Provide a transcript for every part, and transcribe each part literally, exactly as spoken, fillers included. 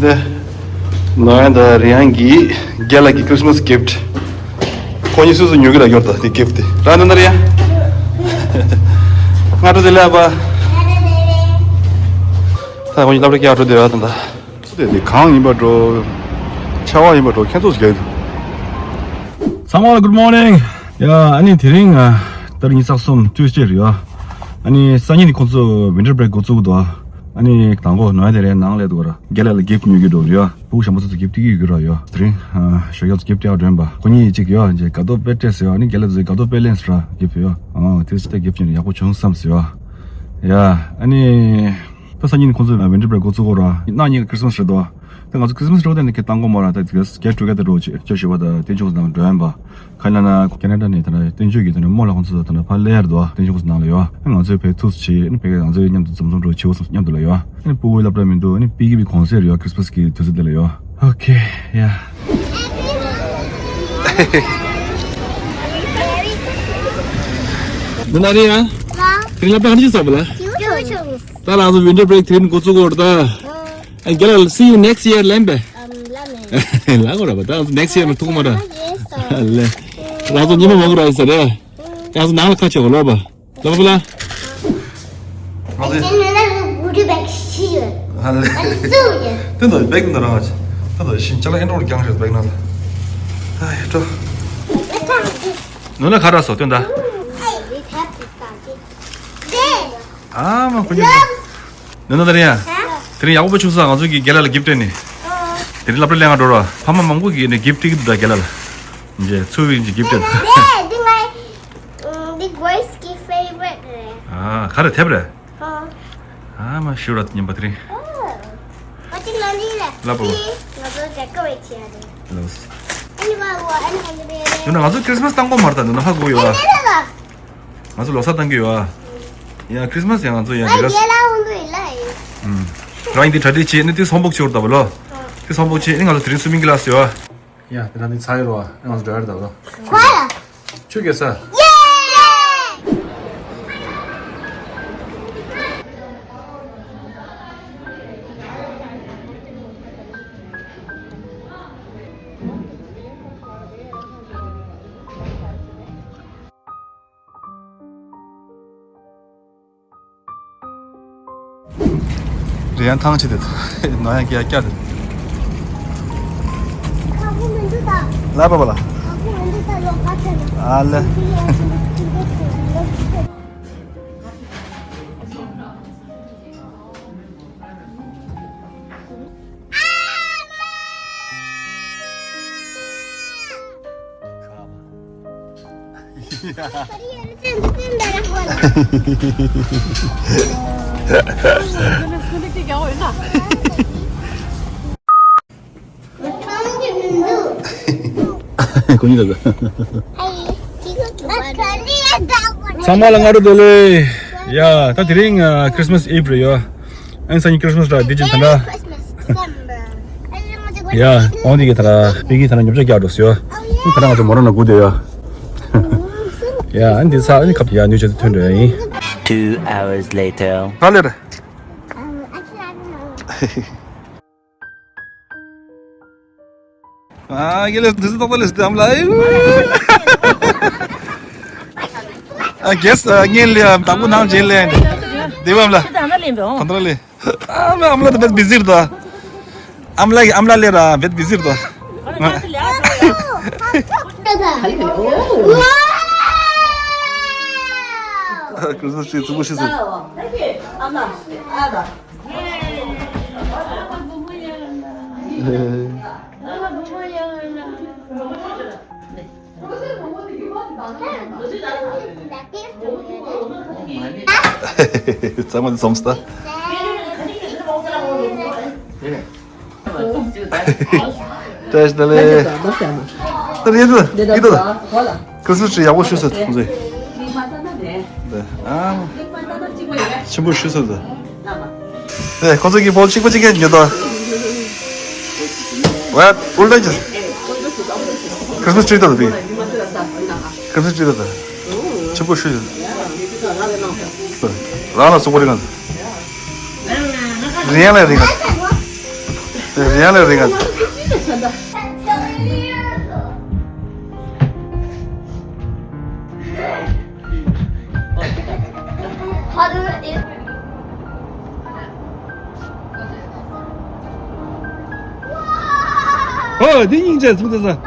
དེ། ནོ་ཡང་ད་རི་ཡང་གི་རྒྱལ་ལ་གི་Christmas gift། ཁོ་གཉིས་སུ་སུ་ཉོ་གི་ལ་ཡོད་ད་དེ་gift་དེ་རང་ད་ན་རི་ཡང་། ང་འགྲོ་དེ་ལས་པ། ད་ཁོ་གཉིས་སློབ་གྲྭ་སྐྱེལ་འགྲོ་དེ་ཡོད་ད་ད། དེ་དེ་གང་ཡིན་པ་འགྲོ། ཆར་པ་ཡིན་པ་འགྲོ་ཁྱེད་ཚོ་ཞིག་རེད། ཚང་མ་ལ་good morning། ཡ་ཨ་ནི་དེ་རིང་ཨ། ཏ་རིག་ཉི་ཤུ་རྩ་གསུམ་Tuesday་རེད་ཡ། ཨ་ནི་སང་ཉིན་ནི་ཁོང་ཚོ་winter break་འགོ་བཙུགས་འདུག་ཨ་ནི་དང་པོ་ནོ་ཡ་དེ་རེད་ནང་སླེབས་འདུག་ར་རྒྱལ་ལ་ལ་gift་ཉོ་རྒྱུ་འགྲོ་རེད་ཡ། ཕྲུ་གུ་གཞན་པ་ཚོ་ཚོ་gift་སྟེར་གྱི་ཡོད་ར་ཡ། དེ་རིང་ཨ་ཞོགས་ཀྱི་gift་སྟེར་བ་འདྲ་ཡིན་པ་ཁོ་གཉིས་གཅིག་ཡ་རྗེས་དགའ་སྟོབས་དཔེ་སྤྲད་ཟེར་ཡ། ཨ་ནི་རྒྱལ་ལ་ཚོས་དགའ་སྟོབས་དཔེ་ལེན་ཟེར་ར་gift་ཡ། ཨ་དེ་སྟེ་gift་ཉོ་ནི་ཡག་པོ་བྱུང་བསམ་ཟེར་ཡ། ཡ་ཨ་ནི། ད་སང་ཉིན་ཁོང་ཚོས་winter break་འགོ་བཙུགས་གོ་ར། གནངས་ཉིན་Christmas་རེད་དོ། ད་ང་ཚོ་Christmas་རེད་དེ་ནི་ཁེ་བཏང་གོ་མ་ར་ད་get together་འགྲོ་ཅེས་ཅོ་ཞུ་བ་ད་དེ་ཆུང་ཚོ་ནང་འགྲོ་ཡན་པ། ཁ་ན་ན་Canada་ནས་ད་ན་བསྟན་ཆོས་ཀྱི་ད་ན་རྨོ་ལ་ཁོང་ཚོ་ད་ན་ཕ་ལེ་ཡར་དོ་བསྟན་ཆོས་ཁོང་ཚོ་ནང་ལ་ཡོ། ང་ཚོས་ཕེ་ཐུགས་ཆེ་ནི་ཕེ་ང་ཚོས་མཉམ་དུ་འཛོམས་འཛོམས་འགྲོ་ཆེ་བོ་སོང་མཉམ་དུ་ལ་ཡོ། ནི་སྤུ་གུའི་སློབ་གྲྭ་མི་འདུག་ནི་པི་ཀི་བི་གོང་སེ་རེད་ཡོ་Christmas་གི་དུས་ཚོད་དེ་ལ་ཡོ། Okay yeah། འདི་ན་རེད་ཡ། དེ་ལ་པ་ཧ་ཅི་ཟ་བ་ལ། ད་ལ་ཟ་winter break་དེ་རིང་འགོ་བཙུགས་གོ་ར་ད། ཨ་རྒྱ་ལ་see you next year ལན་པས། ལ་གོ་ར་བ་ད་next year་མ་ཐུག་མ་ར། ལ་ལ་ཚོ་ཉི་མ་མང་གོ་ར་ཟ་རེད། ཡང་ཚོ་ནང་ལ་ཁ་ཆེ་གོ་ལོ་བ། ལ་བ་ལ། ང་ཚོ་ཨ་ལེ། དེ་ཚོ་བེག་ནང་རང་ང་ཚོ་ད་ཤིན་ཅང་ལ་ཨེན་ཌྲོ་རྒྱང་ཞིག་བེག་ནང་ལ། ཨ་ཡ་ཏོ། ནོ་ན་ཁ་ར་སོ་དོན་ད། ཨ་མ་ཁོ་ཉིད། ནོ་ན་ད་རེད་ཡ། དེ་རིང་ཡག་པོ་བྱུང་སོང་ང་ཚོ་གི་རྒྱལ་ལ་ལ་gift་སྤྲད་ནི། དེ་རིང་སློབ་གྲྭ་ལས་ང་འགྲོ་ར་ཕ་མ་མང་པོ་གི་ནི་gift་སྤྲད་ཀྱི་འདུག་ད་རྒྱལ་ལ་ལ། འཇེ་ཚུ་བི་འཇེ་gift་སྤྲད། དེ་དེ་ངའི་དེ་Grace་གི་favorite་རེད། ཨ་ག་རེ་ཐེབས་རེད། ཨ་མ་ཤུ་ར་ཉིན་པ་དེ་རིང་། ཨ་ཅིག་ལ་ལི་ལ། ལ་པོ། ང་ཚོ་decorate་བྱེད་ཡ་རེད། ལོས། ཨ་ནི་བ་བ་ཨ་ནི་ཧ་ལི་རེད། ཡོད་ན་ང་ཚོ་Christmas་བཏང་གོ་མ་རེད་ད་འདི་ན་ཧ་གོ་ཡོད་ཨ། ང་ཚོ་ལོ་གསར་བཏང་གི་ཡོད་ཨ། ཡང་Christmas་ཡང་ང་ཚོ་ཡང་རེ་ར། ཨ་རང་ཡིན་དེ་གྲ་སྒྲིག་བྱེད་ནི་དེ་སོང་ཕོག་ཆོར་ད་བ་ལོ། དེ་སོང་ཕོག་བྱེད་ནི་ང་ཚོ་དེ་རིང་swimming་class་ཡོད་ཨ། ཡ་དེ་རང་དེ་ཚ་ཡོད་རོ་ཨ་ང་ཚོ་འགྲོ་ཡར་ད་བ་ལོ། ཁོ་ལ། ཆུ་གེ་ས། རེ་ཡང་ཐང་ཆེ་དེ་ནོ་ཡང་སྐྱ་སྐྱ་དེ། ལ་པ་པ་ལ། ཨ་ལེ། ཁོ་གཉིས་ལ། ཚང་མ་ལ་སྔ་དྲོ་བདེ་ལེགས། ཡ་ད་དེ་རིང་Christmas Eve་རེད་ཡ། ཨན་སང་ཉིན་Christmas་ར་འདི་ཅིག་ད་འདྲ། ཡ་འོང་འདི་གི་ད་ར་པི་གི་ད་ར་ཉོ་ཆ་རྒྱག་འགྲོ་སི་ཡ། ད་ར་ང་ཚོ་མོ་རང་ན་སྒུག་བསྡད་ཡ། ཡ་ཨན་འདི་ཚ་ཨན་ཁབ་ཡ་ནུས་ཆ་དེ་ཐོན་འགྲོ་ཡ་ཡིན། Two hours later. ག་ལེར། ཨ་གེ་ལེ་དུས་ཏོག་ཏོ་ལེ་སི་ཨམ་ལ་ཨེ། ཨ་གེ་སི་ཨ་ངེ་ལེ་ཨམ་དང་པོ་ནང་ཇེ་ལེ་ཨན་དེ་བམ་ལ་ཁོན་ཏྲ་ལེ། ཨ་མ་ཨམ་ལ་དེ་བེད་བི་ཟིར་དོ། ཨམ་ལ་ཨམ་ལ་ལེ་ར་བེད་བི་ཟིར་དོ། ཁུ་སུ་ཤི་ཚུ་བུ་ཤི་ཚུ། ཚང་མ་འཛོམས་སོང་། བཀྲ་ཤིས་བདེ་ལེགས། ད་རེད་དོ་ཡིན་དོ། ཁུ་སུ་ཤི་ཡག་པོ་ཞུ་ཟེར་ཐོང་ཟེར། ཨ། ཆེན་པོ་ཞུ་ཟེར་དོ། ཨེ་ཁོ་ཚོ་གི་བོ་གཅིག་པ་གཅིག་ག་ཉོ་དོ། ཝེ་ཨུལ་ཏ་ཅི། Christmas tree་དོ་དེ། Christmas tree་དོ་དེ། ཆེན་པོ་ཞུ་ཟེར། རང་ལ་སུ་པོ་རི་ང་། རིང་ལ་རིང་། རེ་ཡང་ལ་རེ་ག་ཨོ་འདི་སྙིང་རྗེ་ཚུགས་ཚ་ཚ།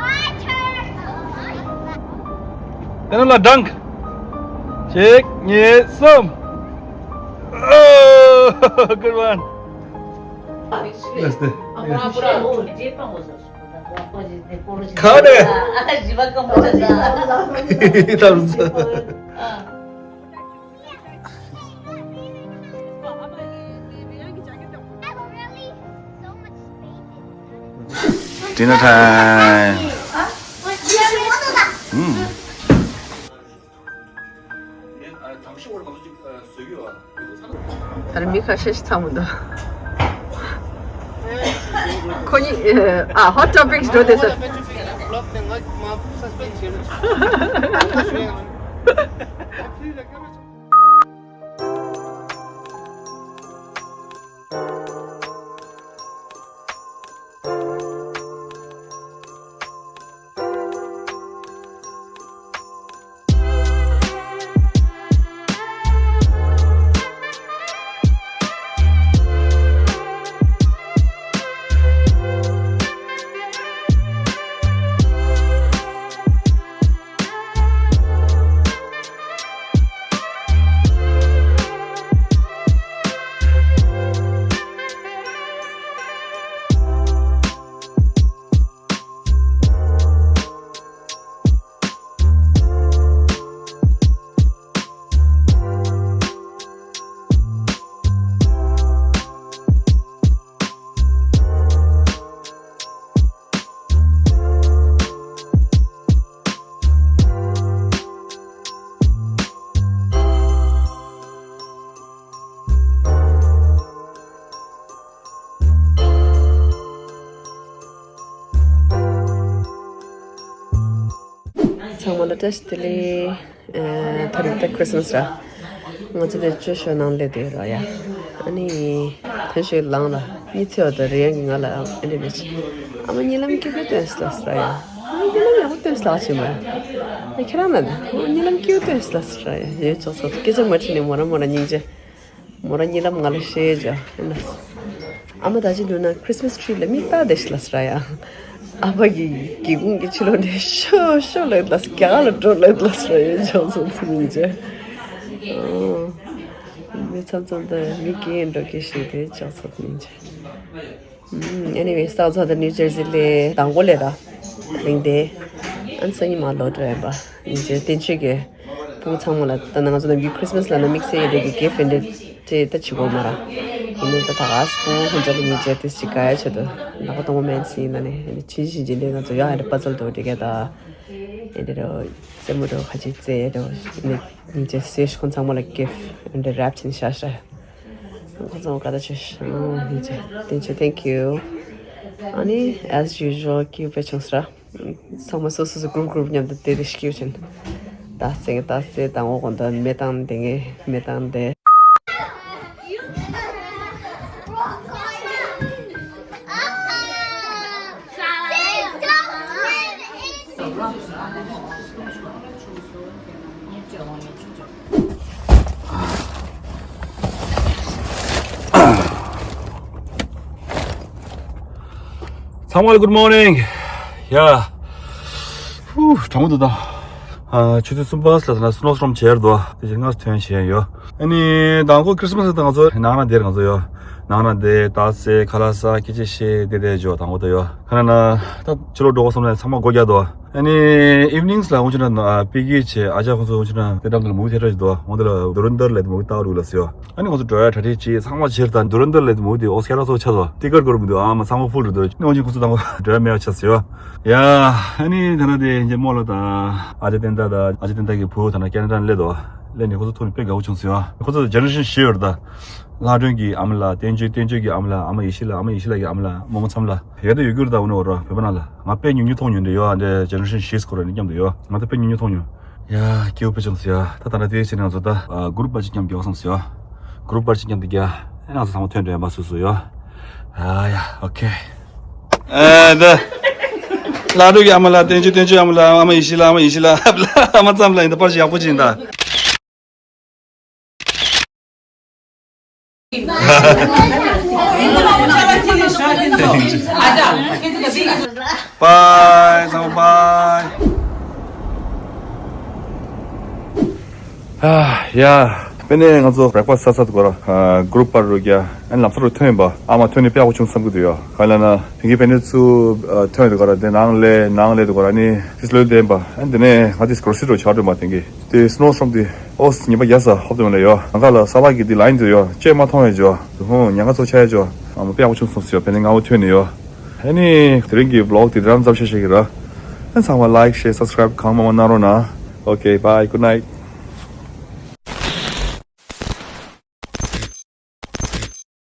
དེ་ནང་ལ་ཌང་། གཅིག་གཉིས་གསུམ། ཨོ། Good one. That's the. ཁ་ནས། ཐམས་ཅད། Dinner time. ད་རེས་མི་ཁ་ཤས་ཤིག་ཚང་མ་འདུག་ཁོ་གཉིས་ཨ་ཧོ་ཊོ་པིག་འགྲོ་བསྡད་ས། ཚང་མ་ལ་བཀྲ་ཤིས་བདེ་ལེགས། ཨ། ད་རེས་ད་ཁྲིས་མས་ར། ང་ཚོ་དེ་ཅོ་ཤོ་ནང་སླེབས་བསྡད་ཡོད་ར་ཡ། ཨ་ནི། ཐེངས་ཤིག་ལངས་ལ་གཉིད་སད་པ་དང་རེ་ཡང་གིས་ང་ལ་ཨ་ནི་མི་ཆེ། ཨ་མ་གཉིད་ལམ་སྐྱིད་པོ་སྟོན་སོང་ལབ་སོང་ར་ཡ། ཨ་མ་གཉིད་ལམ་ཡག་པོ་སྟོན་སོང་ལབ་ཅིག་མ། ཨ་ཁྱེད་རང་ལ་ཨ་མ་གཉིད་ལམ་སྐྱིད་པོ་སྟོན་སོང་ལབ་སོང་ར་ཡ། ཡོད་ཅོག་ཚོ་སྐད་ཆ་མ་དྲིས་ནས་མོ་རང་མོ་རང་སྙིང་རྗེ། མོ་རང་གཉིད་ལམ་ང་ལ་བཤད་ཅོག་ཡིན་ན། ཨ་མ་ད་ཅི་འདུག་ན་ཁྲིས་མས་ཊི་རི་ལ་མིག་ལྟ་བསྡད་ཤག་ལབ་སོང་ར་ཡ། ཨ་ཕ་གི་སྒེའུ་ཁུང་གི་ཕྱི་ལོགས་ནས་ཤོག་ཤོག་ལབ་ལབ་སོང་། རྒྱ་གར་ལ་འགྲོ་ལབ་ལབ་སོང་ར་ཡ། ཅོག་ཚོ་ཚོ་སྙིང་རྗེ། ཨོ། མི་ཚང་ཚང་ད་མི་སྐྱེ་འགྲོ་སྐྱེ་ཤེས་དེ་ཅོག་ཚོ་སྙིང་རྗེ། ཨུམ། ཨེ་ནི་ཝེ། སང་ཚ་དང་ནིའུ་ཇར་སི་ལ་དང་པོ་ལ་ར། དེ་རིང་དེ། ཨ་ནི་སང་ཉིན་མར་ལོག་འགྲོ་ཡིན་པ། ཡིན་ཅེ་བསྟན་ཆོས་ཀྱི། ཕྲུ་གུ་ཚང་མ་ལ་ད་ནང་ང་ཚོ་ནམ་རྒྱུན་ཁྲིས་མས་ལབ་ན་དམིགས་བསལ་ཡིན་དེ་གི་གེ་ཕི་ཊི་འདྲ་ཅེ་ད་བྱེད་དགོས་མ་ར། ཡིན་ནའི་ད་ད་ག་སི་ཕྲུ་གུ་ཁོང་ཚོ་ལ་ཉིན་བྱེད་དེ་ཅིག་ག་ཡ་ཆེད་དུ་ལག་པ་གཏོང་བ་མེད་ཟིན་ཡིན་ན་ནི་ཡིན་ནའི་ཕྱིན་ཕྱིན་ཅི་འདྲའི་ང་ཚོ་ཡ་ཧ་རི་པ་ཙལ་དུ་འདྲི་ག་ད། ཡིན་འདྲ་རོ། རྩེད་མོ་རོ་ཁ་ཅིག་རྩེ་རོ། ཡིན་ནའི་ཉིན་བྱེད་སེ་ཁོང་ཚང་མ་ལ་གེ་ཕི་ཊི་འདྲ་རེབ་བྱིན་ཤ་ཤ། ཁོང་ཚང་མ་དགའ་ད་ཆེ་ཤ། ཨོ་ཡིན་ཅེ་བསྟན་ཆོས། Thank you. ཨ་ནི་as usual སྐྱིད་པོ་བྱུང་སོང་ར། ཚང་མ་སོ་སོ་སོ་གུ་རུབ་གུ་རུབ་མཉམ་དུ་བསྡད་དེ་ཤིག་ཡོད་ཅན། ད་སེང་ད་སེ་དང་འོ་གོང་དུ་མེ་བཏང་དེ་ངས་མེ་བཏང་དེ། ཚང་མ་ལ་good morning. ཡ། ཧུ། གྲང་མོ་འདུག་ད། ཨ། ཆུ་ཚོད་གསུམ་པ་ལ་ན་སི་ནོ་སི་ཊོམ་བྱས་འདུག་དེ་བཞིན་ང་ཚོ་ཐོན་བྱས་ཡོད། ཨ་ནི་དང་པོ་ཁྲིས་མས་ད་ང་ཚོ་ནང་ན་བསྡད། ང་ཚོ་ཡོད། ནང་ན་བསྡད། ད་སེ་ཁ་ལག་ཟ། སྐད་ཆ་བཤད། དེ་དེ་འཇོག་དང་པོ་ད་ཡོད། ཁ་ན་ན་ད་ཕྱི་ལོགས་འགྲོ་དགོས་བསམ་ནས་ཚང་མ་སྒོ་རྒྱག་འདུག་ཨ་ནི་ཨིབ་ནིང་ལ་འོང་ཆུ་ན་པི་ཀི་བྱས། ཨ་ཅག་ཁོང་ཚོ་འོང་ཆུ་ན་དེ་འགྲམ་དུ་ལ་མུ་བི་ཐེ་ཊར་ཞིག་འདུག་འོང་དེ་ལ་དུ་རན་དར་ལབ་དེ་མུ་བི་ལྟ་རུ་ལ་སི་ཡོད། ཨ་ནི་ང་ཚོ་འགྲོ་ཡ་གྲ་སྒྲིག་བྱས། ཚང་མ་བྱས། ད་དུ་རན་དར་ལབ་དེ་མུ་བི་དེ་ཨོ་སི་ཁ་ར་སོ་ཆ་ཚོ་ཏི་ཀཊ་དགོས་རེད་མི་འདུག་ཨ་མ་ཚང་མ་ཕུལ་རེད་འདུག་ཨ་ནི་འོང་ཆུ་ཁོང་ཚོ་དང་པོ་འགྲོ་ཡ་མེད་པ་ཆགས་སི་ཡོད། ཡ། ཨ་ནི་དེ་ན་དེ་ཉེ་མོ་ལ་དང་ཨ་ཅག་བསྟན་དར་དང་ཨ་ཅག་བསྟན་དར་གྱི་བུ་ད་ན་ཁེ་ན་ཌ་ལ་སླེབས་འདུག་སླེབས་ནས་ཁོང་ཚོ་ཐུག་ནས་དཔེ་དགའ་བོ་བྱུང་སི་ཡོད། ཁོང་ཚོ་ཇེ་ནེ་རེ་ཤན་བཞི་ཡོད་རེད་ད། ལྷ་སྒྲོན་གྱི་ཨ་མ་ལགས། བསྟན་ཆོས། བསྟན་ཆོས་ཀྱི་ཨ་མ་ལགས། ཨ་མ་ཡེ་ཤེས་ལགས། ཨ་མ་ཡེ་ཤེས་ལགས་ཀྱི་ཨ་མ་ལགས། རྨོ་མོ་མཚམས་ལ་ཡོད་དེ་ཡོད་རྒྱུ་རེད་ད། འོ་ན་བོད་པ་ནང་ལ་ང་དཔེ་ཉུང་ཉུང་མཐོང་མྱོང་དེ་ཡོད། ཨ་འདྲ་ཇེ་ནེ་རེ་ཤན་བཞི་སྐོར་ནས་མཉམ་དུ་ཡོད། ང་ད་དཔེ་ཉུང་ཉུང་མཐོང་མྱོང་། ཡ། སྐྱིད་པོ་བྱུང་སི་ཡོད། ད་ད་ལྟ་དེ་བྱས་ནས་ང་ཚོ་ད་གུ་རུབ་པ་གཅིག་མཉམ་རྒྱག་བསམ་སི་ཡོད། གུ་རུབ་པ་གཅིག་མཉམ་དུ་རྒྱག་ཨ་ང་ཚོ་ཚང་མ་ཐོན་འགྲོ་ཡ་མ་སུ་སུ་ཡོད། ཨ་ཡ། ཨོ་ཁེ། ཨ་ད། ལ་རུ་གི་ཨ་མ་ལ་བསྟན་ཆོས། བསྟན་ཆོས་ཨ་མ་ལ། ཨ་མ་ཡེ་ཤེས་ལ། ཨ་མ་ཡེ་ཤེས་ལ། ཨ་མ་ཙམ་ལ་ཡིན་ད། པར་ཞིག་ཡག་པོ་ཅིག་ཡིན་ད། Bye, so bye. ཨ་ཡ། དཔེར་ན་ང་ཚོ་breakfast་ཟ་ཚར་འདུག་ག་ར། group་པར་རུ་རྒྱ་ཨན་ལམ་སང་རུ་ཐོན་ཡིན་པ། ཨ་མ་ཐོན་ནས་དཔེ་ཡག་པོ་བྱུང་བསམ་གི་འདུག་ཡོ། ག་ལ་ན་དེང་གི་དཔེར་ན་ཚུ་ཐོན་འདུག་ག་ར། དེ་ནང་ལས་ནང་ལས་འདུག་ག་ར། ནི་ཏིས་ལོས་བདེན་པ། ཨན་དེ་ནས་ང་ཏིས་grocery་རུ་ཆགས་འགྲོ་མ་དེང་གི་དེ་snow་སོམ་དེ། ཨོ་ཉི་མ་རྒྱ་ས་ཧོབ་དེ་མ་ལས་ཡོ། ང་ག་ལ་ས་ལག་གི་དེ་ལ་ཡིན་འདུག་ཡོ། ཅེས་མ་མཐོང་ཡ་ཇོ། དུ་ཧོ་ཉ་ག་ཚོ་ཆ་ཡ་ཇོ། ཨ་མ་དཔེ་ཡག་པོ་བྱུང་སོང་ཟེར་ཡོ། དཔེར་ན་ང་བོ་ཐོན་ནས་ཡོ། ཨ་ནི་དེ་རིང་གི་vlog་དེ་དེ་རང་མཚམས་བཞག་བཞག་གི་ར། ཨན་ཚང་མ་like share subscribe་གང་མང་མང་གནང་རོགས་གནང་། Okay, bye, good night.